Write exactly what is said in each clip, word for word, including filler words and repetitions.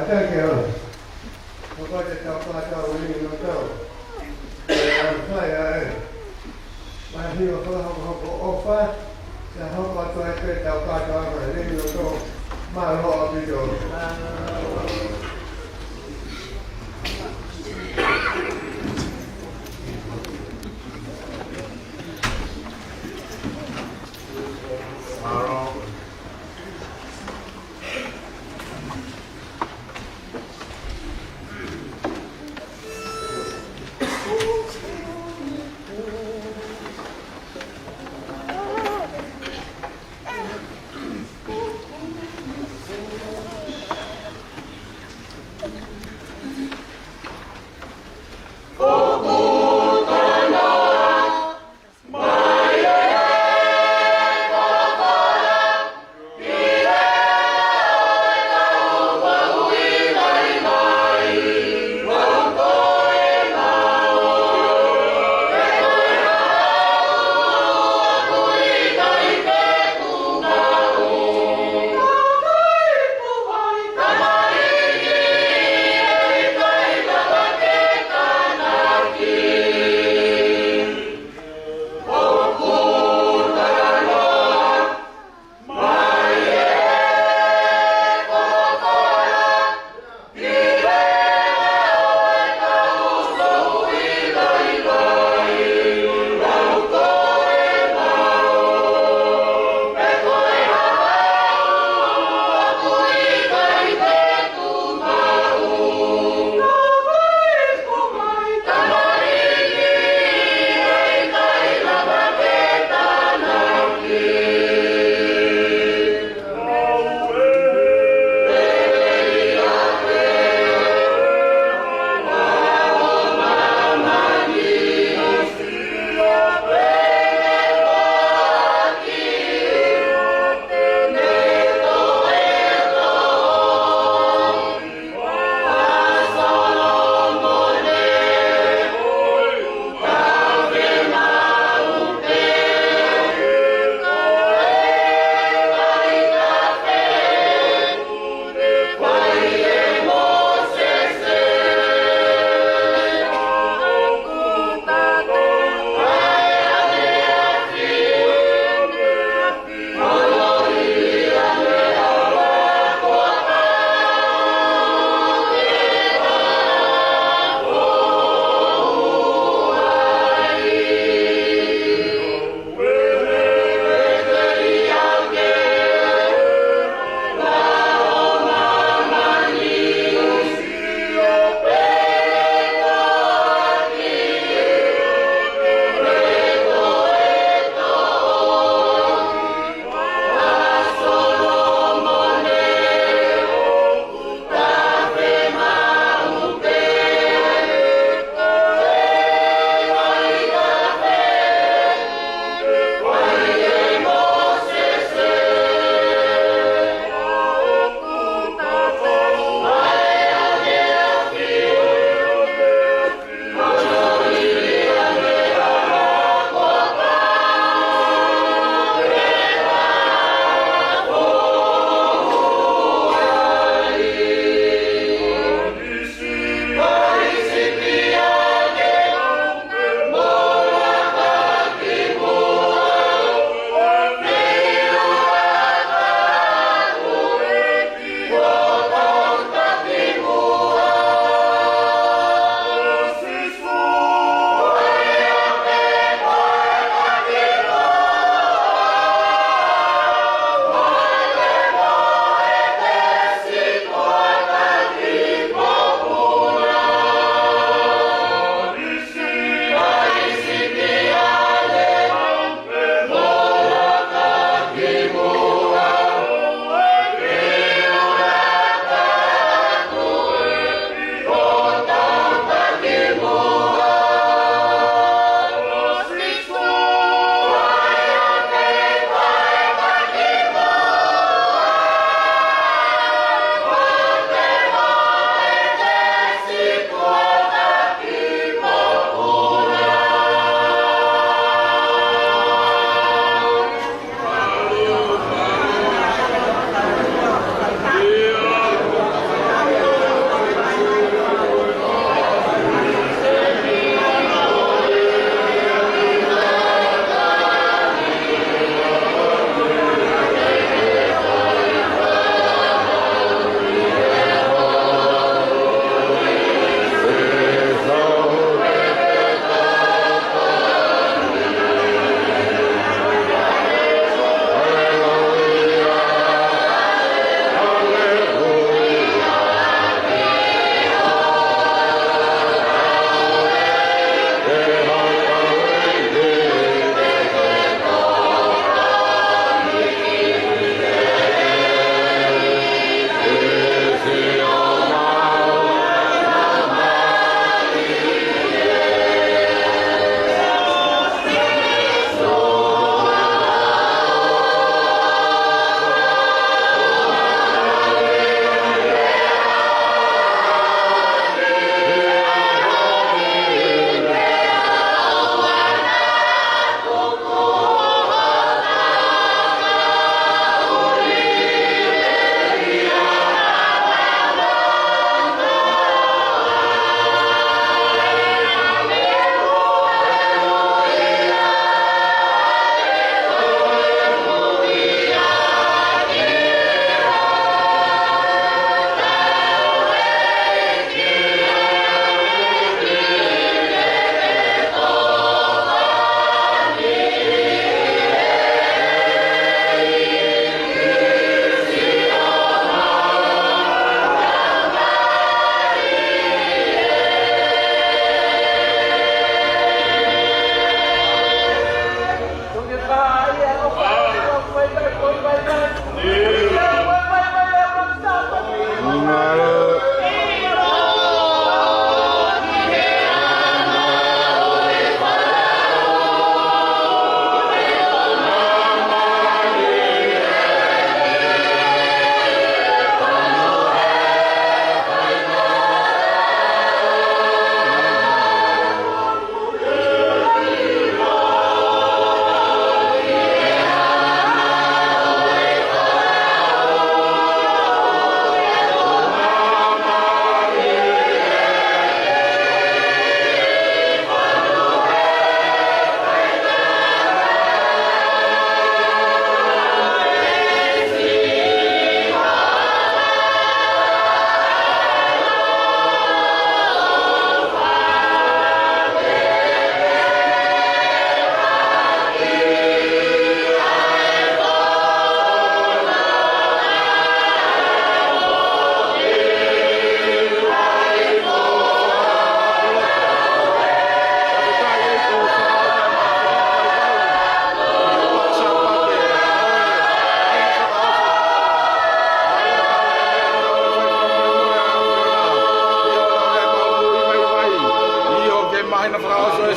Thank you. Hoko atu e tau kātoa ʻi loto. Pea ʻoku fai ai. Mahino ko e hokohoko ʻofa. Sa hoko atu ai pē tau kātoa ʻi loto. Mālō ʻaupito. Mālō.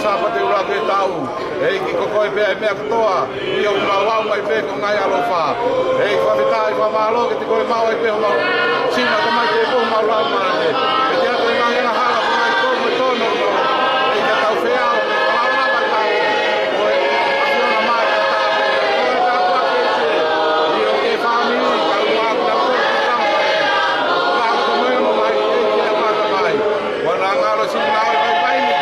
Sāpate ʻuluaki ʻo e taʻu. ʻEiki, ko koe pē ʻa e meʻa kotoa, ʻio, ʻoku mau ʻalu mai pē ko e ngaahi ʻaloʻofa. ʻEiki, fakafetaʻi, fakamālō ke te koe maʻu ai pē homau sino, ko mai te pō mau lau mane. ʻEiki, ʻa e ngaahi angahala, ko mai ko mo tono. ʻEiki, ka tau feʻao, ka lau lava tau. Ko e ʻAfiona mai ka tau. Ko e tāpuaki ʻEiki. ʻIo, ke fāmili, ka ua, ka ua, ka ua. Ka ko mai mo mai, ʻEiki, ʻa mata mai. Ua na ngalo si ngalo e kai kai ni.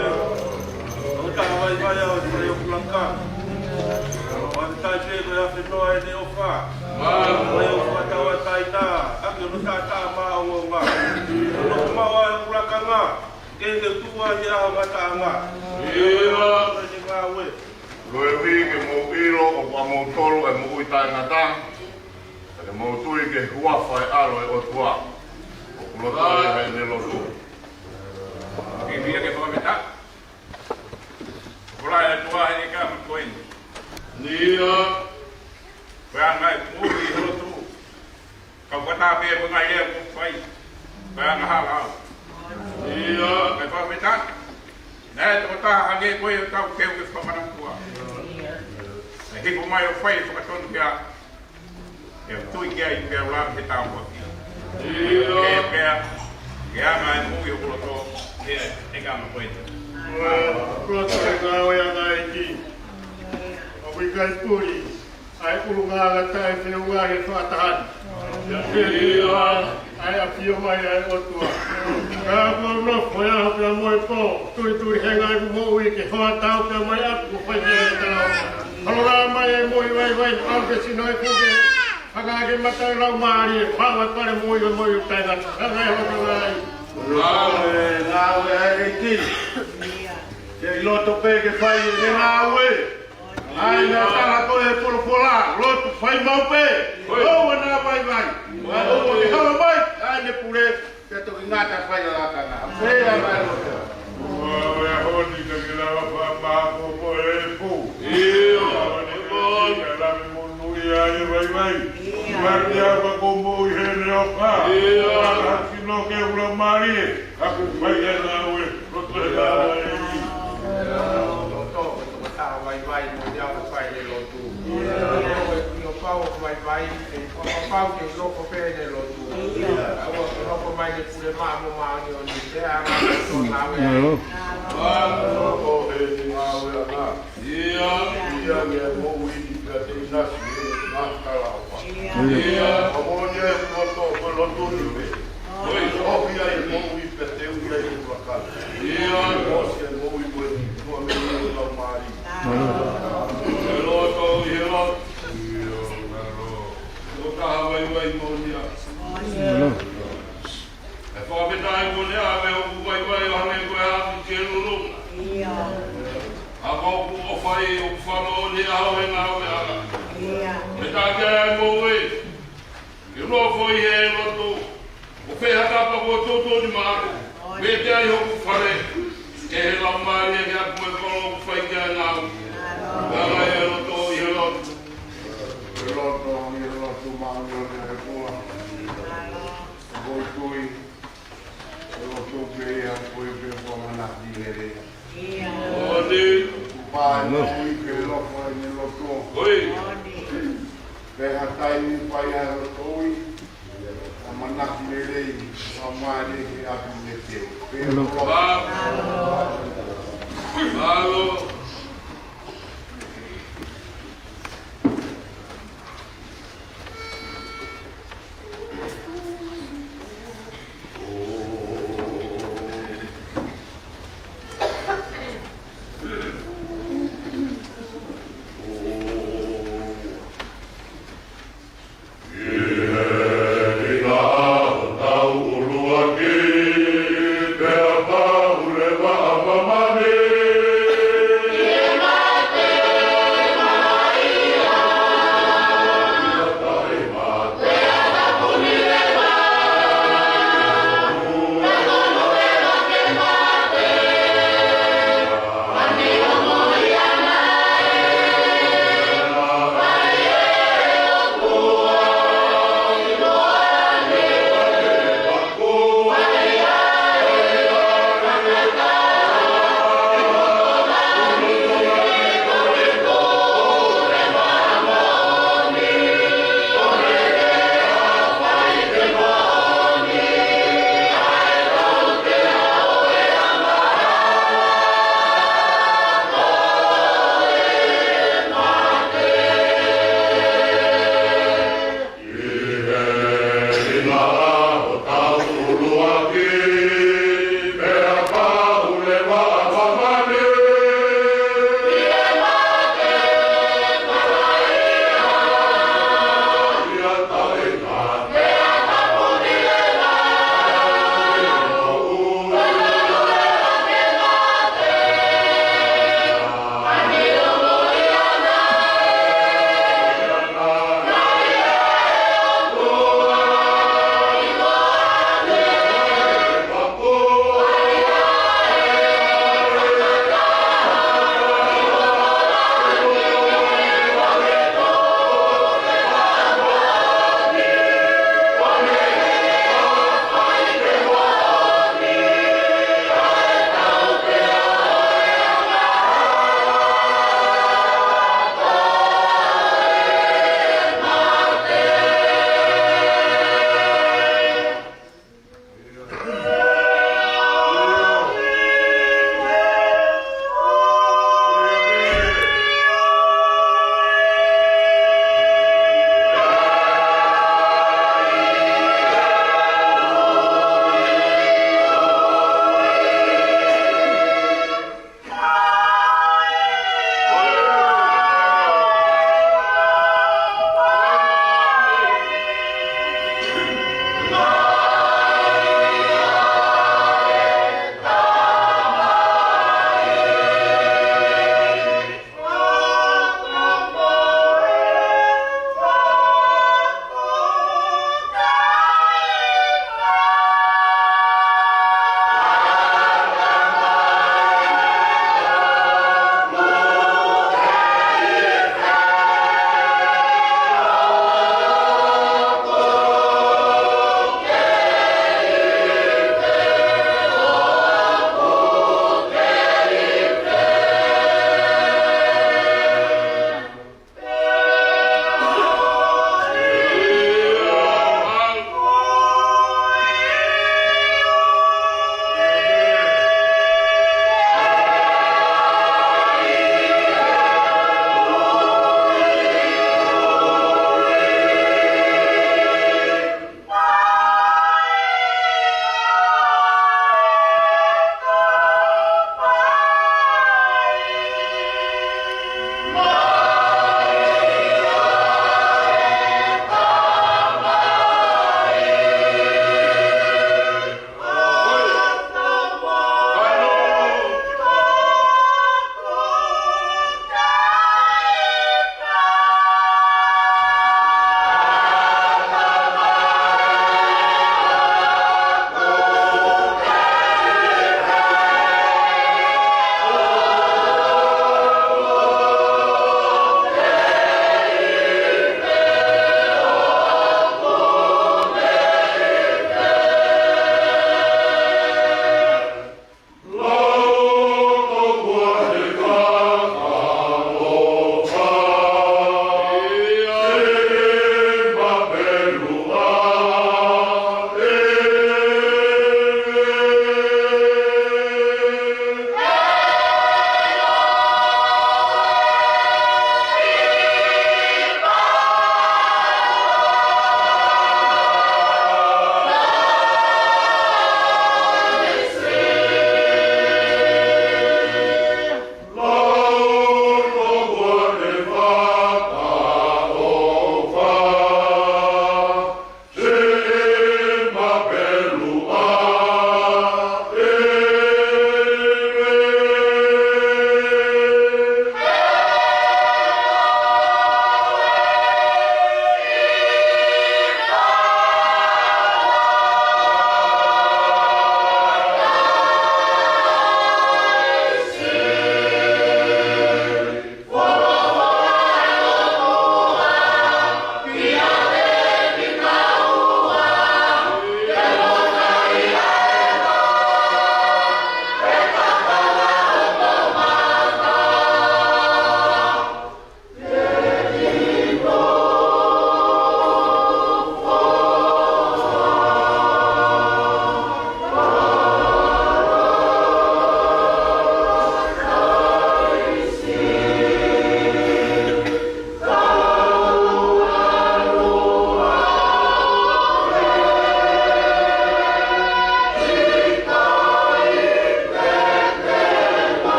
ʻO ka vaivai au ʻi he ʻoku laka. ʻO ʻoku ʻikai pē ko e ʻafinoa ʻene ʻofa. Ko e ʻoku fakatauʻatāina ʻaki hono taʻataʻa maʻongoʻonga. ʻO nofo maʻu ʻa e ʻoku lakanga. Ke ke tuʻu ai ʻi he ʻaho ngataʻanga. ʻIo. Ko e ngāue. Ko e ʻuhi ke mou ʻilo ʻoku ʻamoutolu ʻa e moʻui taʻengata. Pea ke mou tui ki he huafa ʻo e ʻAlo ʻo e ʻOtua. ʻOku loto ia heʻene lotu. Ke via ke fakafetaʻi. Ko e ʻOtua ʻi he ʻaho ko eni. ʻIo. Ko e anga ʻeku moʻui ʻi he lotu. Ka ʻoku ʻatā pē ko e ngaahi lea ʻoku fai. Ko e angahala au. ʻIo. Kae fakafetaʻi. Naʻe tokotaha hangē ko ia ʻoku tau teu ke fakamanatu ai. Naʻe hifo mai ʻo fai e fakatonu kia. ʻE tui ki ai pea ʻoku lava he tāpuaki. ʻIo. ʻE pea, ke anga e moʻui ʻoku loto, ʻe, ʻe kama koe. ʻOku loto e ngāue ʻa e ʻEiki. ʻOku ʻikai puli ʻa e ʻulungaanga taʻefeʻunga he fakataha ni. ʻIo. ʻA e ʻafio mai ʻa e ʻOtua. Ka ʻoku ou nofo he ʻaho pea mo e pō, tulituli he ngaahi moʻui ke hoatau pea mai ʻaku fai pea e tau. Holonga mai e moʻui vaivai, ʻalu ke sino e kuke. Hanga ke mata e laumālie, maʻu e pale moʻui, moʻui taʻengata. Hanga e hotonga ai. Ngāue, ngāue ʻa e ʻEiki. Ke ʻi loto pē ke fai e ngāue. ʻAi na tala ko e folofola, lotu fai maʻu pē. ʻOua naʻa vaivai. ʻOua ke hala mai, ʻa ʻene pule, pea toki ngata fai ʻa lakanga. Pea mai lotu. ʻOua, ʻoua honi ka ke lava fa ma ko ko e pu. ʻIo. ʻOua honi ka ke lava monūʻia ʻi he vaivai. ʻIo. ʻOua ke ʻalu ka ko mou ʻi heʻene ʻofa. ʻIo. ʻOua ka sino ke ula mālie. ʻAku fai e ngāue, lotu e ngāue. Lotu, ko e tokotaha vaivai, mo ia ʻoku fai e lotu. Ko e ʻio pau vaivai, ke fakapapau ke nofo pē ʻene lotu. ʻOua ke nofo mai ke pule maʻa mo māʻoniʻoni, ke anga ko e ngāue. Lotu e ngāue ʻa e ʻEiki. ʻIo. ʻIo, ʻi he moʻui pea te ʻinasi, ʻi he ngaahi talaʻofa. ʻIo. ʻIo. ʻA moʻoni e lotu, ko e lotu ni pē. ʻOi. ʻOku ʻi ai e moʻui pea te ui ai e ʻulungaanga. ʻIo. ʻOsi e moʻui ko eni, ko e moʻui ʻo e laumālie. ʻIo. ʻI he loto, ʻi he loto. ʻIo, ngalo. Ko e tokotaha vaivai moʻoni ia. ʻIo. ʻE fakafetaʻi mo e ʻave ʻoku vaivai ʻo hangē ko e afi ke lulu. ʻIo. ʻA ka ʻoku ʻofa ʻi ʻoku falo ni ʻa ʻo e ngāue ʻala. ʻIo. Pea ke ʻai mo e. Ke nofo ʻi he lotu. ʻO fēhakapa ko toutou ni maʻaku. ʻIo. Pea te ʻai hoku fale. Ke he laumālie ke aku mo e kolo ʻoku fai ki ai e ngāue. ʻIo. Ka ʻi he lotu, ʻi he lotu. ʻI he lotu, ʻi he lotu māʻoniʻoni ʻa e ʻOtua. ʻIo. Ko e tui, ko e lotu pē ia, ko e pē ko e ʻamanaki lelei. ʻIo. ʻOni. Pea ʻoku ʻi ai e lotu, ʻi he lotu. ʻOi. Pea ʻi ha taimi pea ʻi ai e lotu ʻi he ʻamanaki lelei, ʻa mālie he ʻapi ʻo e ʻEiki. Pea ʻoku lotu. Mālō.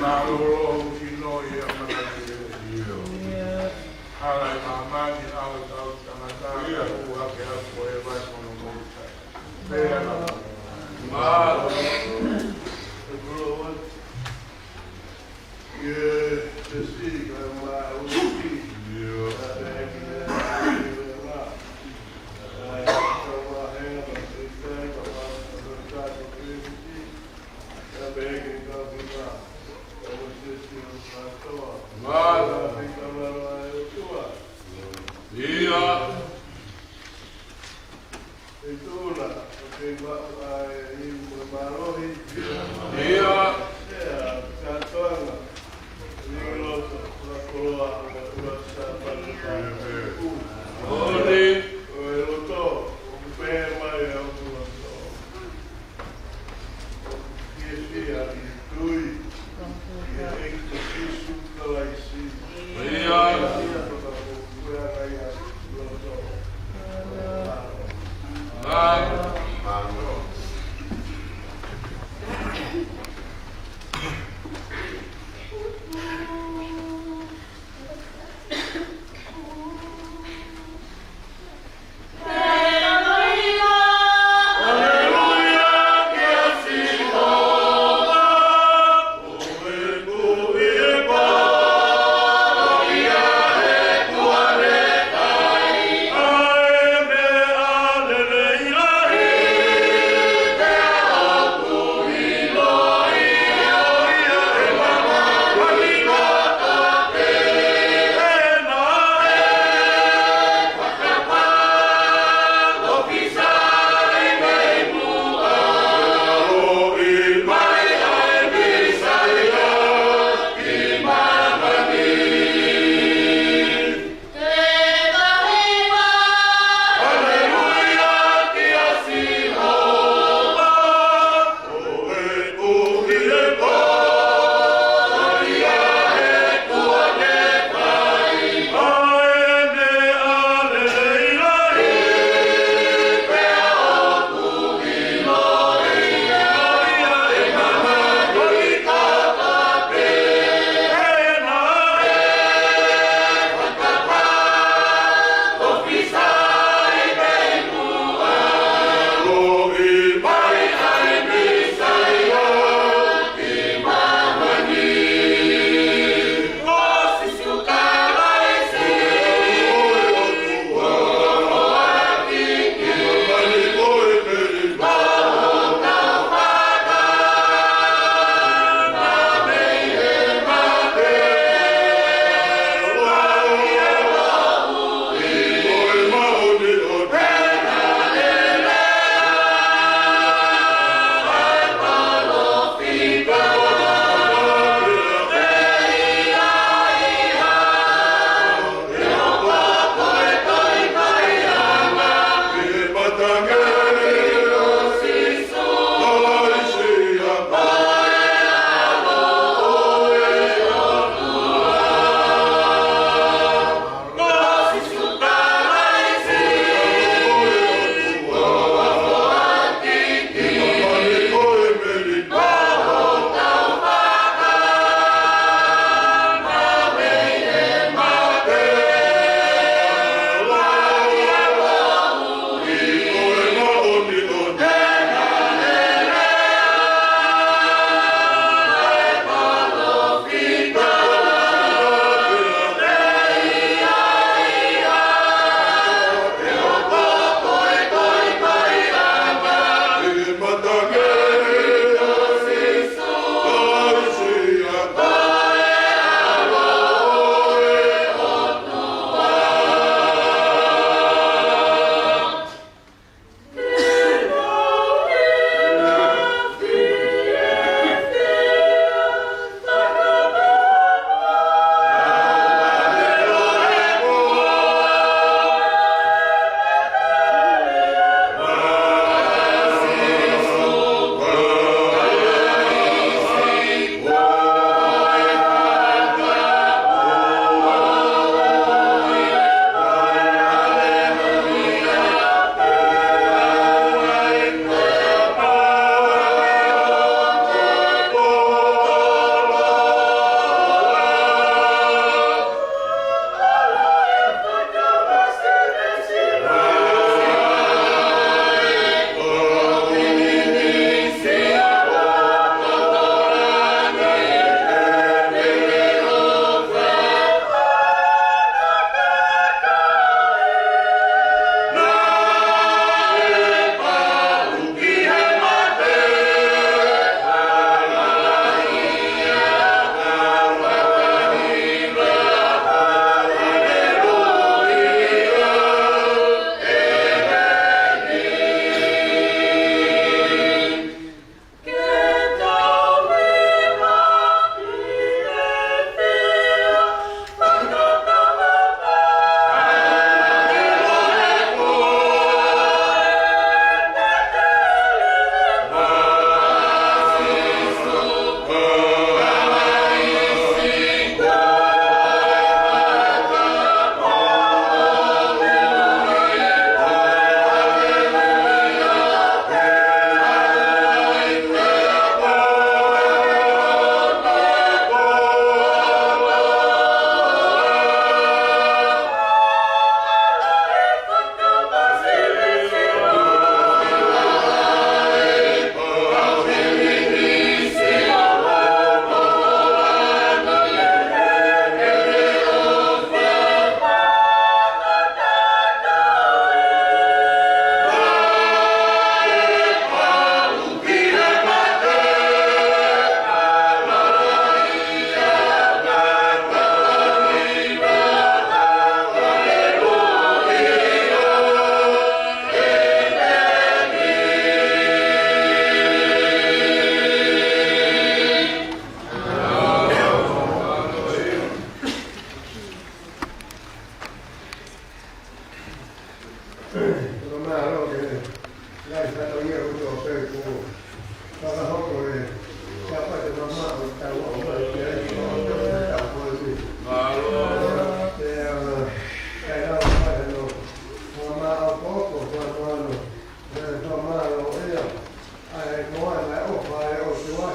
Mālō, ʻoku sino ia mana ia. Hala ʻi māmani, ʻalu ʻetau tangata, ʻoku hake atu ko e vai mono mono. Pea na. Mālō. Ia, te si ka ma uki. Ia. Ia. Ia. Ia. Ia.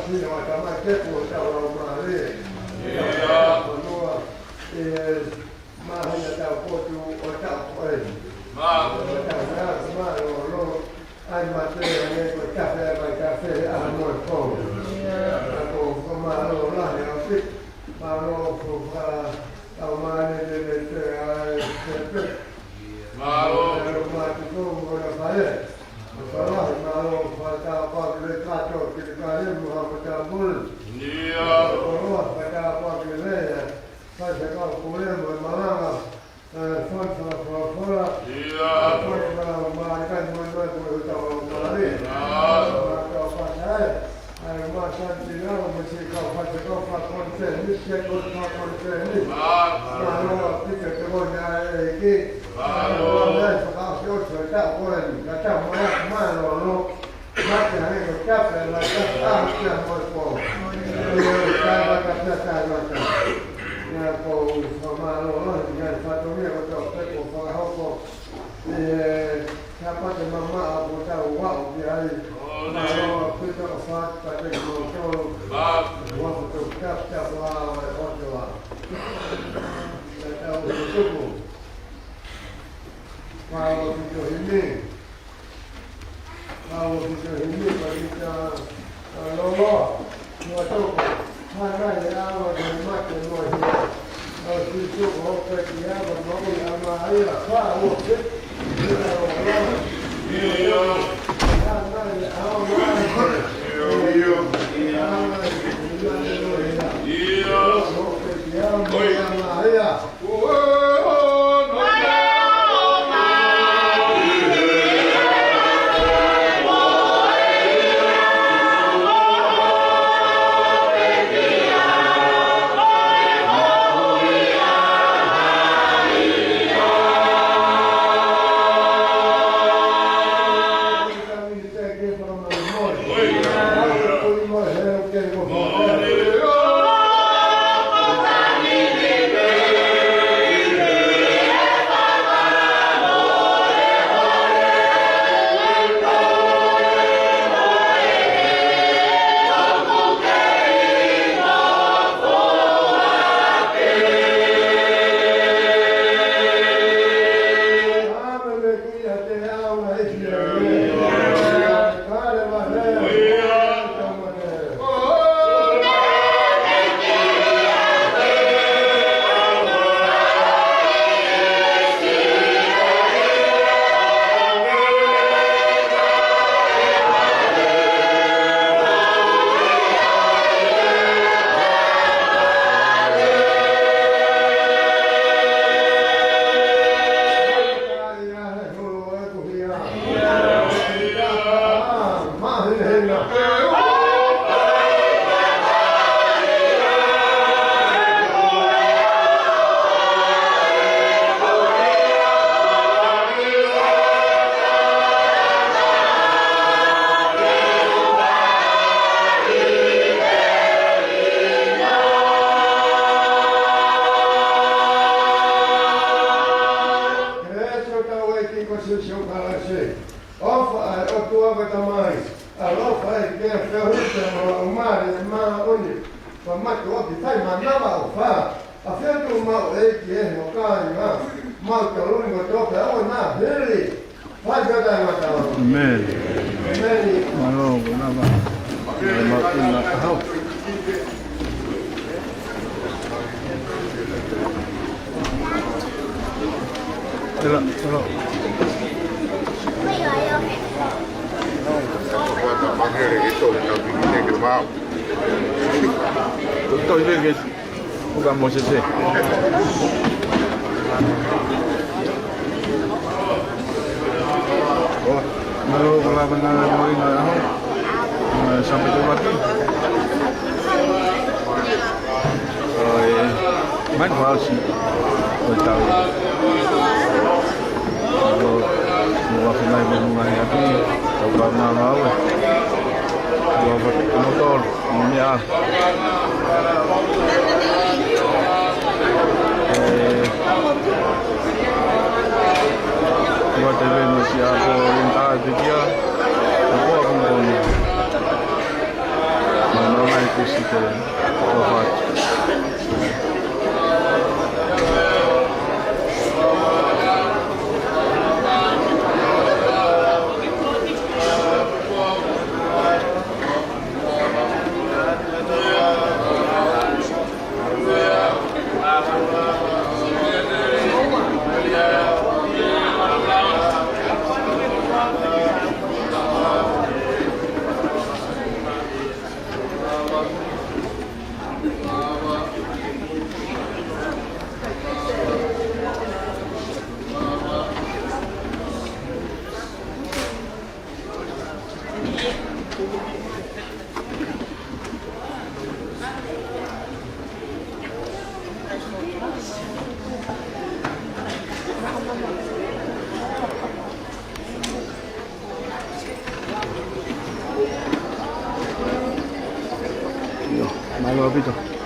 Hina ʻa e Tamai Tepu ʻo tau lau mālie. ʻIo. Fonua, ʻi he māhina taupotu ʻo e taʻu ko eni. Mālō. Tau lau mālōlō, ʻai mate, ʻai ko e tafe, ʻai mai tafe, ʻa mo e pō. ʻIo. Ka ko, ko mālō lahi ʻaupito, mālō ko fa, tau mālie lelei pē ʻa e pepe. Mālō. Mālō mātuku mo na fale. Mālō, mālō, fakatapu ki he kātoa, ki he kātoa, mo ha fakatapu. ʻIo. Mālō, fakatapu ki he lea. Fai se kau pule mo e malanga. ʻE, fai se kau folofola. ʻIo. Fai se kau mālie, kai mo e, mo e, mo e, tau mālie. ʻIo. Mālō, tau fai ai. ʻAi, māsani lau, mo e siʻi kau fai se kau fakakonifenisi, siʻi kau fakakonifenisi. Mālō. Mālō, pika te kona e ki. Mālō. Mālō, fakaʻosi ʻosi ʻo e taʻu ko eni, ka tau mai ʻa mālōlō. Mate hangē ko e tafe, la tafe, ʻa, kia mo e pō. ʻIo, taʻengata, taʻengata. ʻIo, ko e fakamālō lahi, ʻi he fatongia kotoa pē kuo fakahoko. ʻI he Sāpate mamaʻo kuo tau aʻu ki ai. Mālō ʻaupito ʻa e fakatātā kimoutolu. Ua foto kapita kua ʻo e ʻOtua. Ka tau tutuku. Mālō ʻaupito himi. Mālō ʻaupito himi, ka kita, ʻa, lolo. Ua toko, hānai e ʻaho ni mate mo e hia. ʻO Sīsū ko hoku pekia, ko hoku moʻui, ʻa Maʻia, fā ua pe, ʻia lolo. ʻIo. Hānai e ʻaho ni mate. ʻIo, ʻio. Hānai e ʻaho ni mate mo e hia. ʻIo. Ko hoku pekia, mo e ʻa Maʻia. Kelesi ʻo hotau ʻEiki ko Sīsū Kalaisi, ʻofa ʻa e ʻOtua ko e Tamai, ʻaloʻofa ʻa e ʻEiki, feohi pea mo e Laumālie Māʻoniʻoni, ko e mātuʻaki fai manavaʻofa, ʻafio tuʻumaʻu ʻEiki ʻi ho kāinga, mautolu ni kotoa pē ʻo na hili. Fai pē ʻa e ngata. ʻĒmeni. ʻĒmeni. Mālō, mālō. Mālō, mālō. Tela, tela. Tau i veke. Uka mo sese. ʻO, mālō, ko e lava na mo ina ho. Ā, Sāpate ʻuluaki. ʻOi, mai ko e ʻaho siʻi. Ko e tau. ʻO, mo afe mai mo ngai atu. Tau ka na mau. Ko e ʻaho mo tolu. Meʻa. ʻE, ua te venu si a ko rinta te kia. Ko a kongkong. Mano Sike ʻofa atu. ʻIo, mālō ʻaupito.